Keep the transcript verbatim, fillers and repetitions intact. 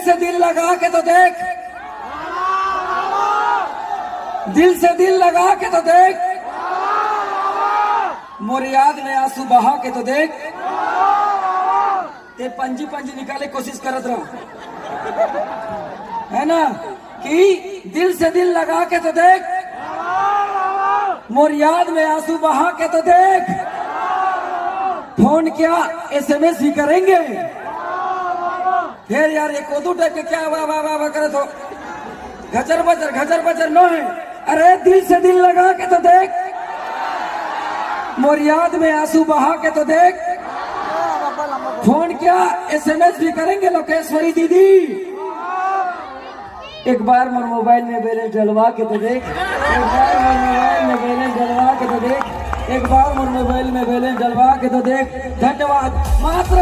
से दिल लगा के तो देख, दिल से दिल लगा के तो देख, मोर याद में आंसू बहा के तो देख। ते पंजी पंजी निकाले कोशिश करत रहा, है ना, कि दिल से दिल लगा के तो देख, मोर याद में आंसू बहा के तो देख। फोन क्या, एसएमएस भी करेंगे। फिर यार, ये कोदू टाइप के क्या वाह वाह वाह वाह करत हो, घचर बचर घचर बचर नो है। अरे, दिल से दिल लगा के तो देख, मोर याद में आंसू बहा के तो देख। फोन क्या, एसएमएस भी करेंगे लोकेश्वरी दीदी। एक बार मोर मोबाइल में बैलेंस डलवा के तो देख, एक बार मोर मोबाइल में बैलेंस डलवा के तो देख, एक बार मोर मोबाइल में बैलेंस डलवा के तो देख। धन्यवाद। मात्र